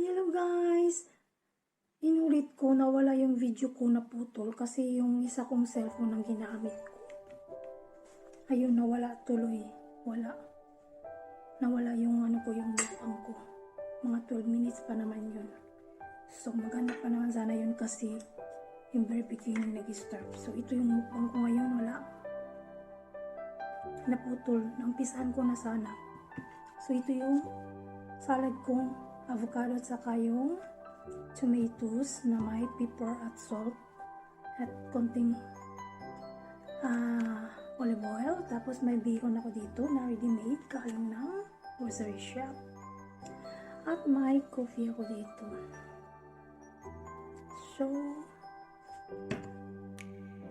Hello guys! Inulit ko, nawala yung video ko, naputol kasi yung isa kong cellphone ang ginamit ko. Ayun, nawala tuloy. Wala. Nawala yung ano ko, yung mukbang ko. Mga 12 minutes pa naman yun. So, maganda pa naman sana yun kasi yung very beginning nag-start. So, ito yung mukbang ko ngayon, wala. Naputol. Naumpisahan ko na sana. So, ito yung salad kong avocado at saka yung tomatoes na may pepper at salt at konting olive oil. Tapos may bacon ako dito na ready-made galing ng grocery shop. At may coffee ako dito. So,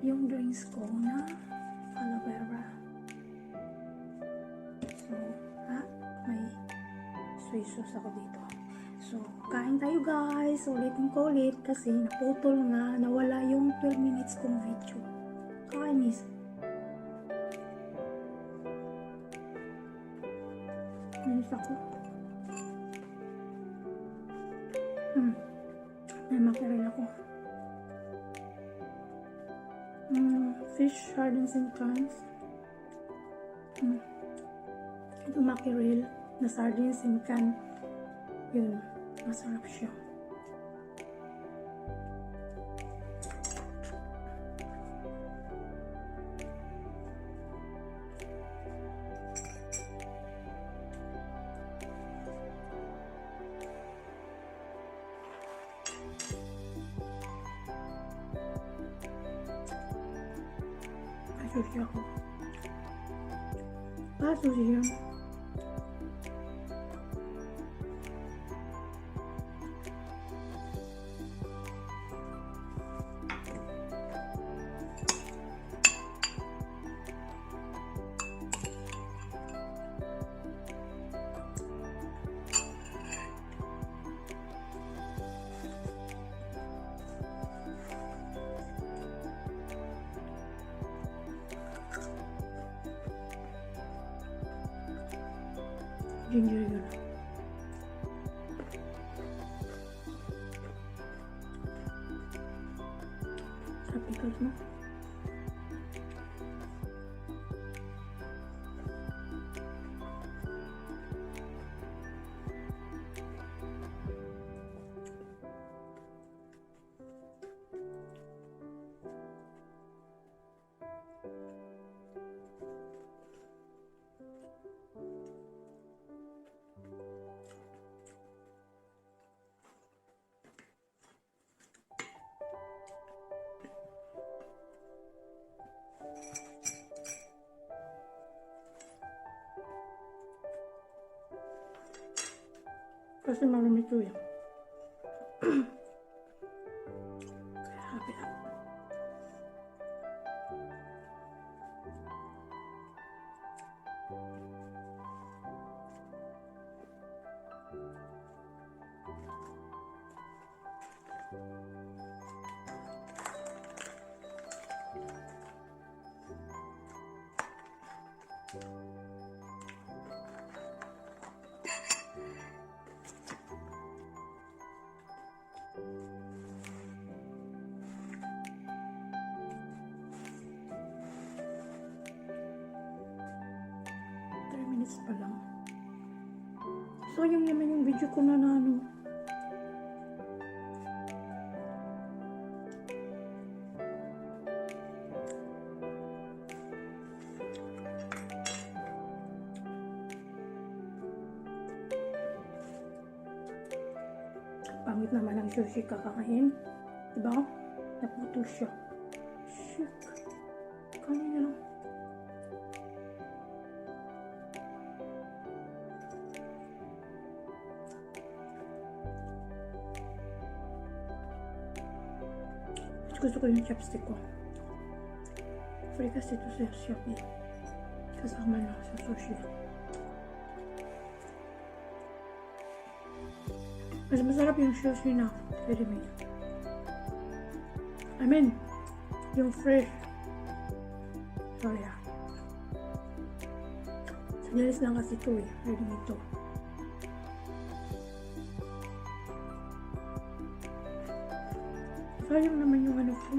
yung drinks ko na aloe vera. So, at may soy sauce ako dito. So, kain tayo, guys. Ulitin ko ulit kasi naputol nga. Nawala yung 12 minutes kong video. Kainis. Nainis ako. May mackerel ako. Fish sardines in cans. Ito mackerel na sardines in can. Yun. Masarap siya. May sushi ako. Ah, sushi yun. Ginger yun. Sarap pickles, no? Kasi marami ito eh. Kaya happy na. 3 minutes pa lang. Sayang naman yung video ko na na ano. Pangit naman ang sushi kakain. Diba? Naputol siya. Shit. Kanina lang. Mas gusto ko yung chopstick ko. Free kasi ito sa Shopee. Kasama na sa sushi. Mas masarap yung sushi na ready made. I mean, yung fresh. Sorry ah. Sa lang kasi ito eh. Ready made to. Sayang naman yung ano ko.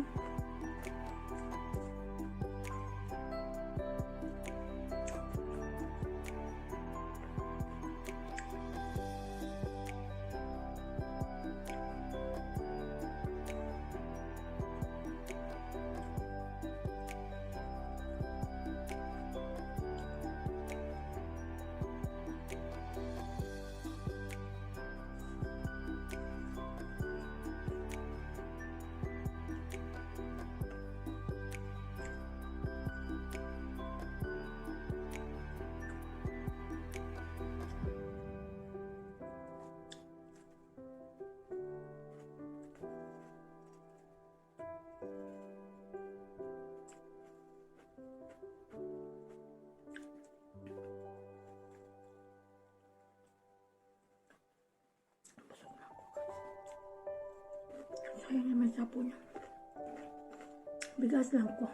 Busog na ako, guys. Sayang naman sapo niya. Bigas lang ko.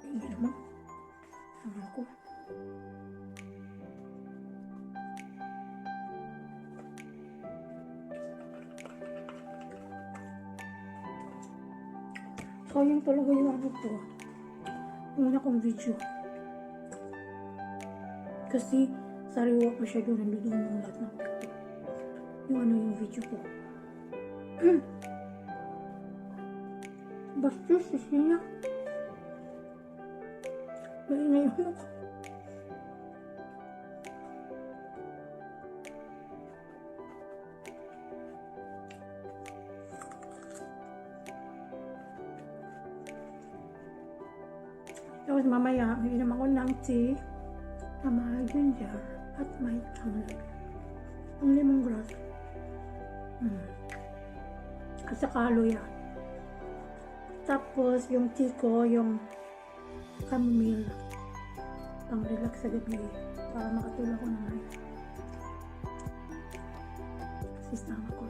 Hindi naman. Ang ako. Sayang talaga yung ano ko. Yung una kong video. Kasi sariwa pa siya doon. Nandun yung lahat ng picture. Yung ano, yung video ko. Bastos, sisi niya. Maingay yung ano ko. Tapos mamaya, iinom ako ng tea na may ginger at may tanglad. Ang lemongrass. At saka luya. Tapos, yung tea ko, yung chamomile. Pang relax sa gabi. Para makatulog ako ng maayos. Kasi stomach ko.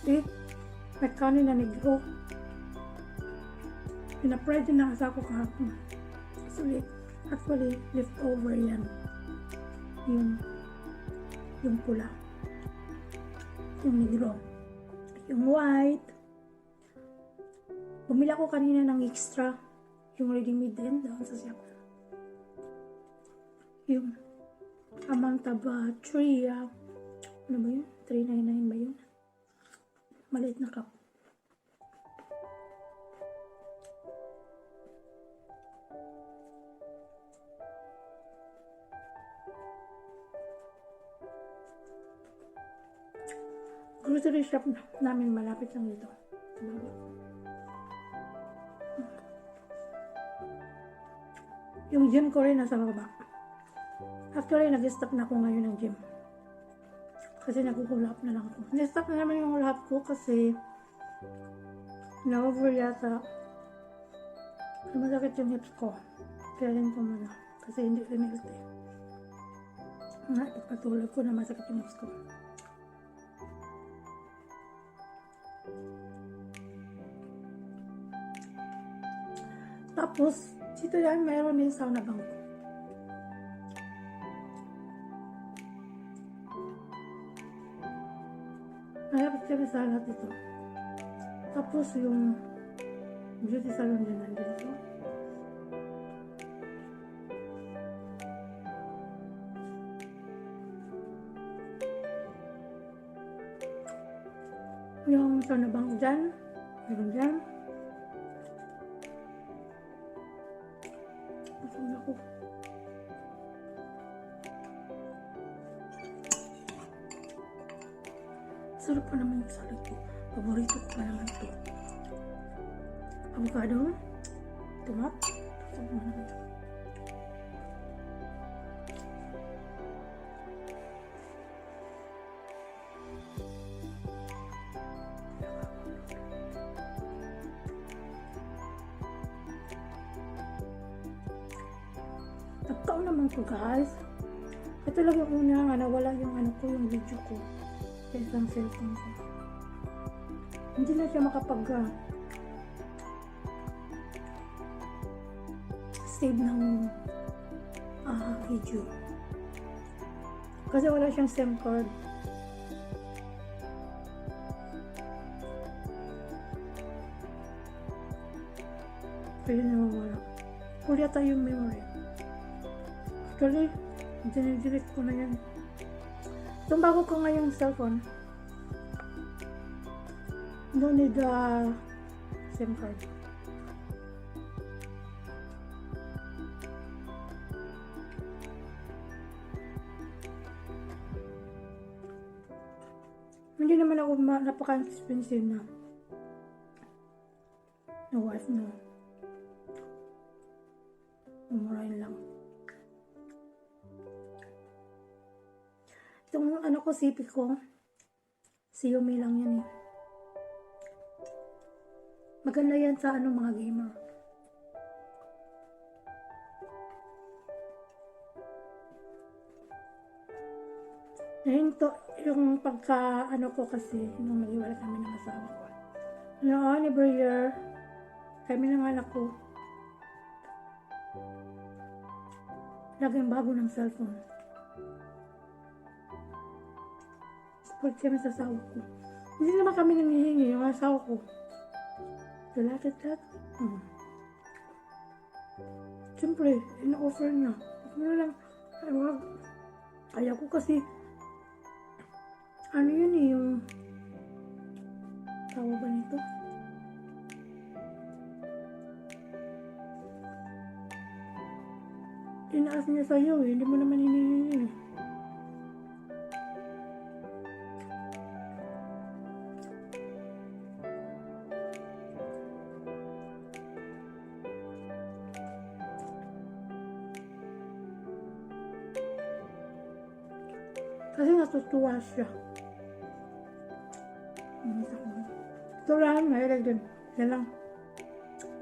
See? May kanin na negro. Pina-fried din na asa ko kahapon. Actually, leftover yan. Yung pula. Yung negro. Yung white. Bumili ako kanina ng extra. Yung ready-made din doon sa shop. Yung amount of 3, ano ba yun? 399 ba yun? Maliit na cup. Grocery shop namin, malapit lang dito. Sa baba. Yung gym ko rin nasa baba. Actually, nag-stop na ako ngayon ng gym. Kasi nag-hula hoop na lang ako. Nag-stop na naman yung hula hoop ko kasi na-over yata. Masakit yung hips ko. Kaya rin ko muna. Kasi hindi rin healthy. Nga, ipagpatuloy ko na masakit yung hips ko. Tapos, dito yan, mayroon din sauna bangko. Malapit kami sa lahat dito. Tapos, yung beauty salon din nandito. Yung sa nabang dyan, meron dyan. Busog na ako. Sarap pa naman yung salad ko. Paborito ko pa naman ito. Avocado, tomat. Sarap naman ito. Nagkaon naman ko, guys. Ito lang yung una nga nawala yung ano ko, yung video ko sa isang cellphone ko. Hindi na siya makapag save ng video. Kasi wala siyang SIM card. Kaya nawawala. Full yata yung memory. Actually, dinidelete ko na yan. Itong bago ko ngayong cellphone, no need SIM card. Hindi naman ako napaka-expensive na wife na mumurahin lang. Itong ano ko, CP ko, Xiaomi lang yan eh. Maganda yan sa ano, mga gamer. Nahinto yung pagka ano ko kasi nung naghiwalay kami ng asawa ko. Noon, every year, kami ng anak ko, laging bago ng cellphone. Support kami sa asawa ko. Hindi naman kami nanghihingi, yung asawa ko. So, lahat at lahat. Siyempre, in-offer niya. Huwag mo na lang, ay, wag. Ayaw ko kasi, ano yun eh, yung, tawag ba nito? Tinaas niya sa'yo eh, hindi mo naman hinihingi eh. Kasi natutuwa siya. Ang isa ko. Ito lang, mahilig din. Yan lang.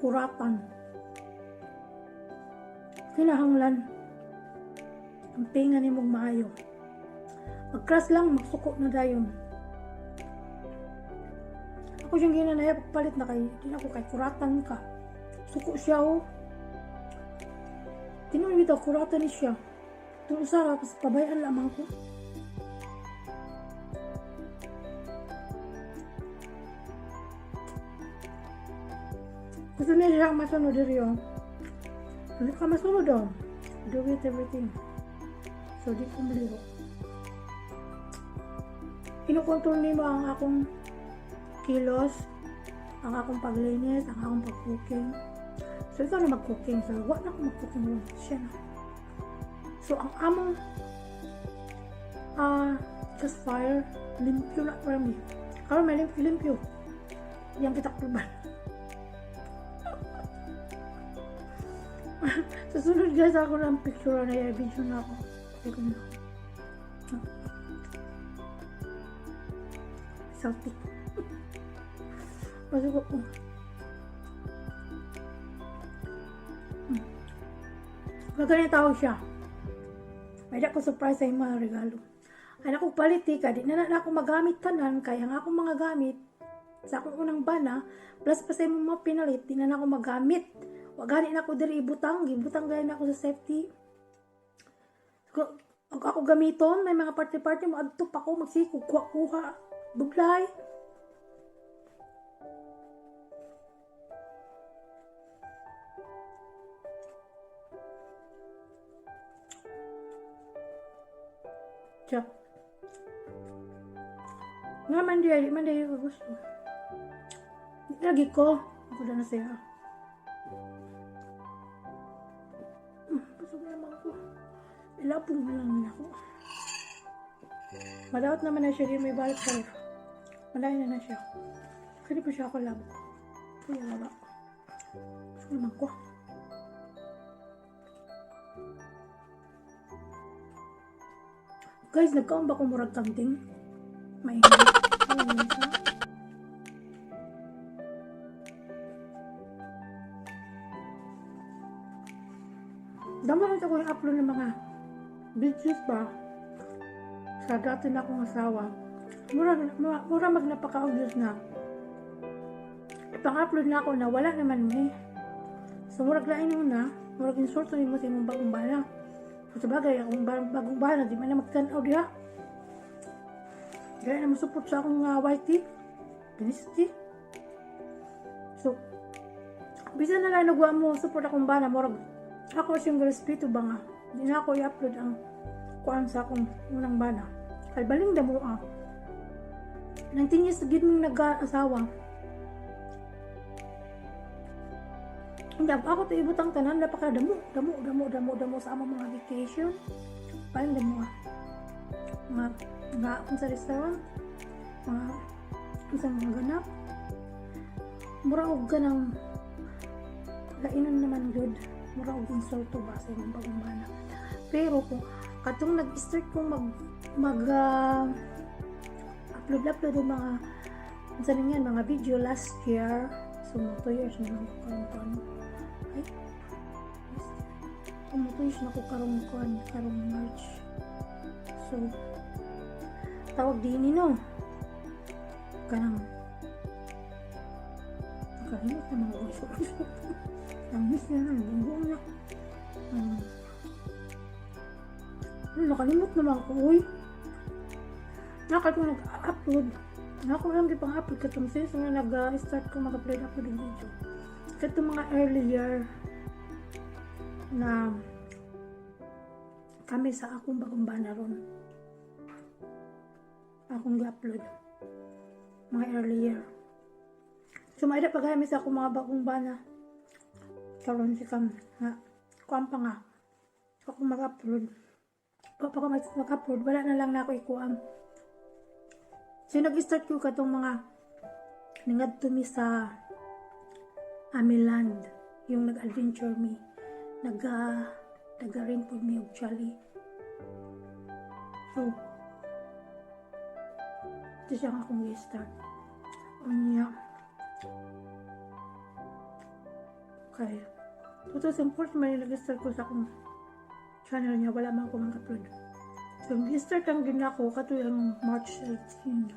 Kuratan. Kinahanglan. Ang tinga ni mong maayo. Mag-crush lang, magsuko na dayon. Ako siyang ginanaya, pagpalit na kay, di na ako kay kuratan ka. Suko siya oh. Tinuod bitaw, kuratan ni siya. Itong usa ra, pas pabayaan lamang ko. Gusto niya siyang masunod diri oh. Hindi ka masunod oh. Do it everything. So, di ko maliro. Kinukontrol nimo ang akong kilos, ang akong paglinis, ang akong pag-cooking. So, ikaw na mag-cooking. So, wa na ako mag-cooking ron. Siya na. So, ang among just fire, limpyo na parang. Karon may limpyo-limpyo. Yang kita kulban. Sa sunod, guys, ako ng picture na i-video na ako. Teka na ako. Selfie. Masuko ko. Gaganyan tawag siya. May ko surprise sa mga regalo. Ay naku, palit eh, ka. Di na na ako magamit tanan, kaya nga akong mga gamit sa akong unang bana, plus pa sa imong mga pinalit, di na na ako magamit. Wa gani na ako diri ibutang, gibutang gani na ako sa safety. Ug ako gamiton, may mga party-party mo adto pa ko magsikog kuha-kuha. Buglay. Tiyak. Nga man di, di man di ko gusto. Lagi ko. Ako na siya. Busog naman ko. Ilapong na lang nako. Madaot naman na siya, di may balik sa ref. Malayo na na siya. Kaya po siya ako lab. Kuya laba. Busog naman ko. Guys, nagkaon ba ko murag kanding? Maingay. Ano yun siya? Damo rin ako yung upload ng mga videos ba sa dati na akong asawa. Mura, mura, mura mag napaka-obvious na ipang-upload na ako na wala naman may. So murag lain na, murag insulto nimo sa imong bagong bana. So sa bagay, akong bagong bana, di man na magtanaw diha. Gaya na mo support sa akong YT. Dynasty. So, bisan na lang nagwa mo support akong bana, murag ako siyang respeto ba nga. Di na ako i-upload ang kuan sa akong unang bana. Kay baling damo ah. 19 years gid mong nag-asawa. Hindi, ako to ibutang tanan, napakadamo, damo, damo, damo, damo sa among mga vacation. Baling damo ah. Mga, mga sa restaurant, mga sa mga ganap. Mura og ganang lainon naman good. Mura og insulto ba sa imong bagong bana. Pero kung katong nag-start kong mag mag upload upload og mga unsa yan, mga video last year, so mo 2 years na lang ko karon kuan, ay last year oh, mo 2 years na ko karong kuan, karong March. So tawag din no, kanang nakalimot na mga gusto. Ang miss na lang bunggong na. Nakalimot naman ko, uy. Nakal ko nag-upload. Ako lang di pang upload katong since nga nag-start ko mag-upload upload ng video. Katong mga earlier na kami sa akong bagong bana ron. Akong gi-upload. Mga earlier. So, maida pa kami sa akong mga bagong bana. Karon si Kam nga. Kuan pa nga. Ako mag-upload. Pa pa ko mag-upload, wala na lang na ako ikuam. So, nag-start ko katong mga ningadto mi sa Amiland, yung nag-adventure mi. Nag-rent po mi og chalet. So, ito siya ang akong i-start. Unya. Okay. 2004 man nag-start ko sa akong channel niya. Wala man ako mag-upload. So, nag-start ang din ako kato yung March 18.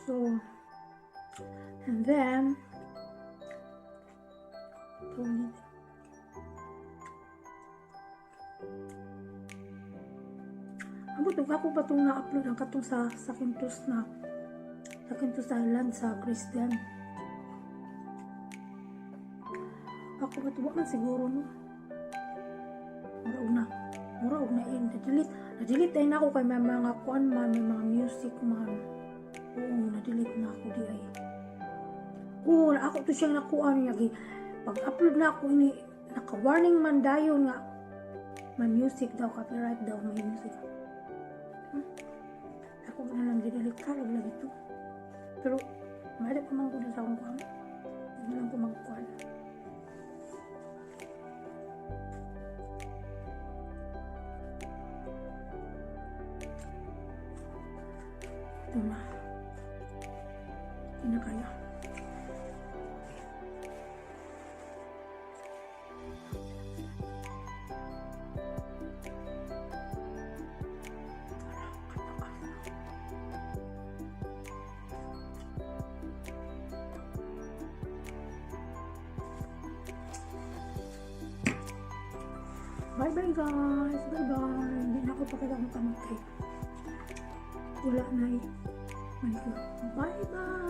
So, and then, tawag Ambot og ako pa itong na-upload ang katong sa Zakynthos na Zakynthos Island sa Greece din. Ako ba ito? Man siguro no. Mura og na. Mura og na in. Na-delete. Na-delete ay na ako kay may mga kuan man, may mga music man. Oo, na-delete na ako di ay. Oo, ako to siyang nakuha niya. Pag-upload na ako ini, naka-warning man dayon nga may music daw, copyright daw, may music. Ako na lang gidelete karog lagi to. Pero mali pa man ko na sa akong kuan. Hindi lang ko magkuan. Ito na. Hindi na kaya. Bye-bye guys! Bye-bye! Hindi na ako pakita kung kamot kay wala na eh. Bye-bye!